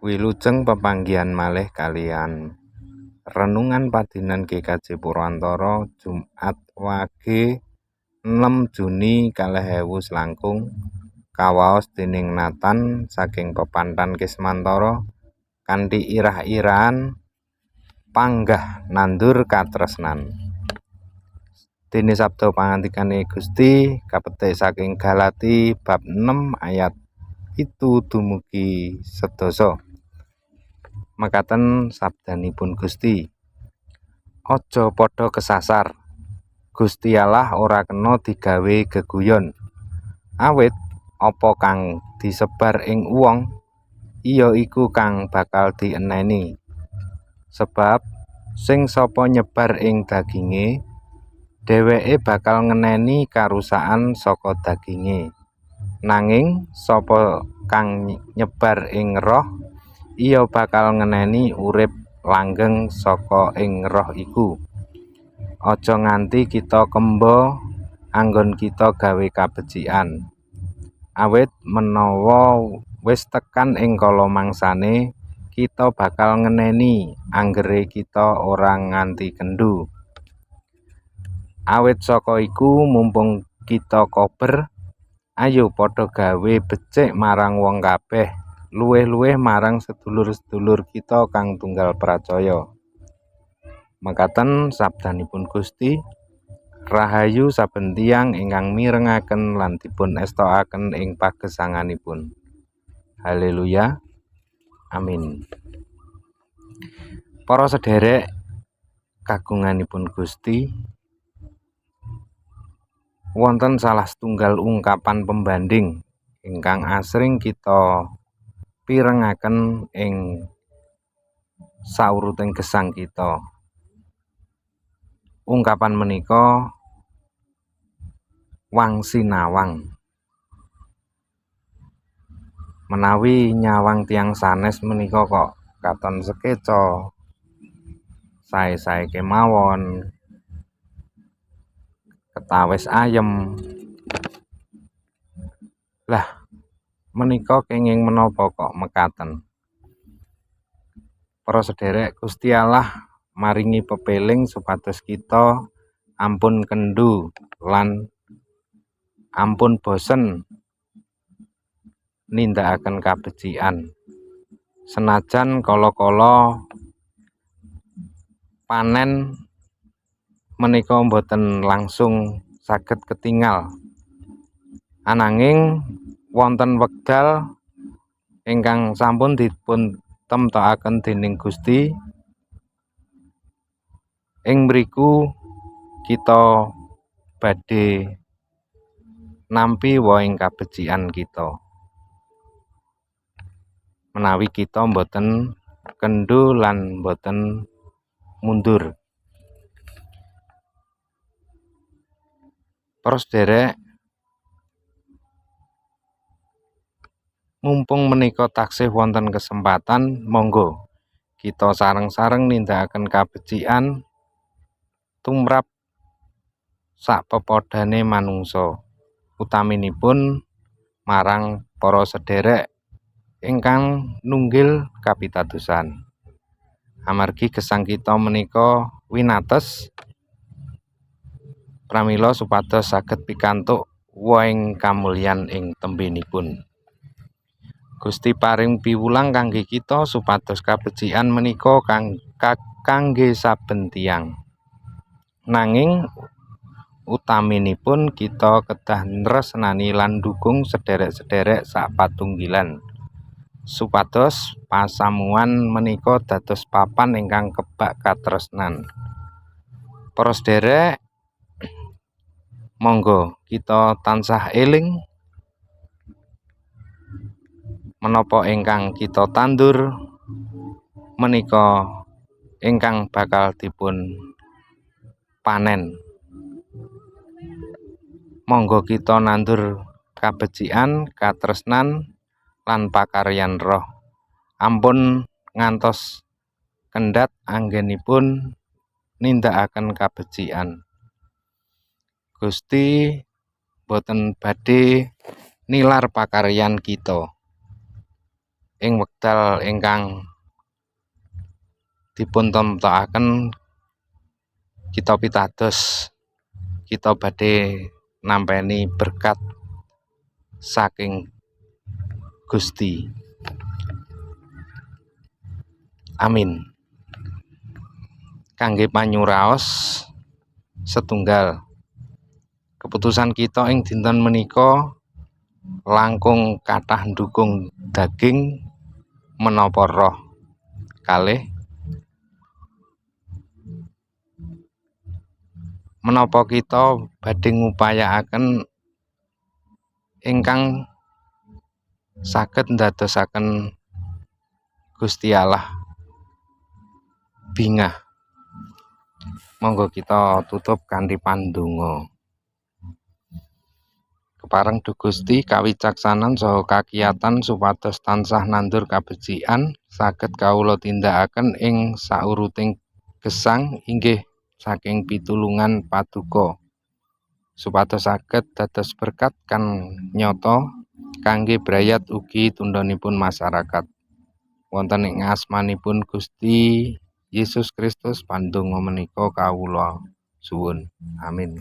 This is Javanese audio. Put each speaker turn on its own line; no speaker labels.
Wilujeng pepanggihan malih kaliyan Renungan Padinan GKJ Purwantara Jumat Wage 6 Juni 2000 kawaos dening Nathan saking Pepanthan Kismantara kanthi irah-irahan panggah nandur katresnan. Dene sabda pangandikane Gusti kapetik saking Galati bab 6 ayat 7 dumugi 10. Mekaten sabdanipun Gusti. Aja padha kesasar. Gusti Allah ora kena digawe geguyon. Awit apa kang disebar ing wong iya iku kang bakal dieneni. Sebab sing sapa nyebar ing daginge, dheweke bakal ngeneni karusakan saka daginge. Nanging sapa kang nyebar ing roh, iya bakal ngeneni urip langgeng saka ing roh iku. Aja nganti kita kemba anggon kita gawe kabecikan. Awit menawa wis tekan ing kala mangsane, kita bakal ngeneni anggere kita ora nganti kendhu. Awit saka iku mumpung kita kober, ayo padha gawe becik marang wong kabeh, luwih-luwih marang sedulur-sedulur kita kang tunggal pracaya. Mekaten sabdanipun Gusti. Rahayu saben tiyang ingkang mirengaken lan dipun estokaken ing pagesanganipun. Haleluya. Amin. Para sederek kagunganipun Gusti, wonten salah setunggal ungkapan pembanding ingkang asring kita pirengaken ing sauruting gesang kita. Ungkapan menika wang sinawang. Menawi nyawang tiyang sanes menika kok katon sekeca, sae-sae kemawon, ketawis ayem. Lah, menika kenging menapa kok mekaten? Para sederek, Gusti Allah maringi pepeling supados kita ampun kendhu lan ampun bosen nindakaken kabecikan. Senajan kala-kala panen menika boten langsung saged ketingal. Ananging wonten wekdal ingkang sampun dipun temtokaken dening Gusti, ing mriku kita badhe nampi wohing kabecikan kita. Menawi kita boten kendhu lan boten mundur. Para sederek, mumpung menika taksih wonten kesempatan, monggo kita sareng-sareng nindakaken kabecikan tumrap sak pepodhane manungsa, utaminipun marang para sederek ingkang nunggil kapitadosan. Amargi gesang kita menika winates, pramila supados saged pikantuk wohing kamulyan ing tembenipun. Gusti paring piwulang kangge kita supados kabecikan menika kangge saben tiyang. Nanging utaminipun kita kedah nresnani lan ndukung sederek-sederek sakpatunggilan supados pasamuan menika dados papan ingkang kebak katresnan. Para sederek, monggo kita tansah eling menapa ingkang kita tandur menika ingkang bakal dipun panen. Monggo kita nandur kabecikan, katresnan lan pakaryan roh. Ampun ngantos kendhat anggenipun nindakaken kabecikan. Gusti boten badhe nilar pakaryan kita. Ing wekdal ingkang dipun temtokaken kita pitados, kita badhe nampeni berkat saking Gusti. Amin. Kangge panyuraos setunggal, keputusan kita ing dinten menika langkung kathah ndukung daging menapa roh? Kalih, menapa kita badhe ngupayakaken ingkang saged ndadosaken Gusti Allah bingah? Monggo kita tutup kanthi pandonga. Kepareng Duh Gusti, kawicaksanan saha kakiyatan supados tansah nandur kabecikan saged kawula tindakaken ing sauruting gesang inggih saking pitulungan Paduka, supados saged dados berkat kang nyata kangge brayat ugi tundhonipun masyarakat. Wonten ing asmanipun Gusti Yesus Kristus pandonga menika kawula suwun. Amin.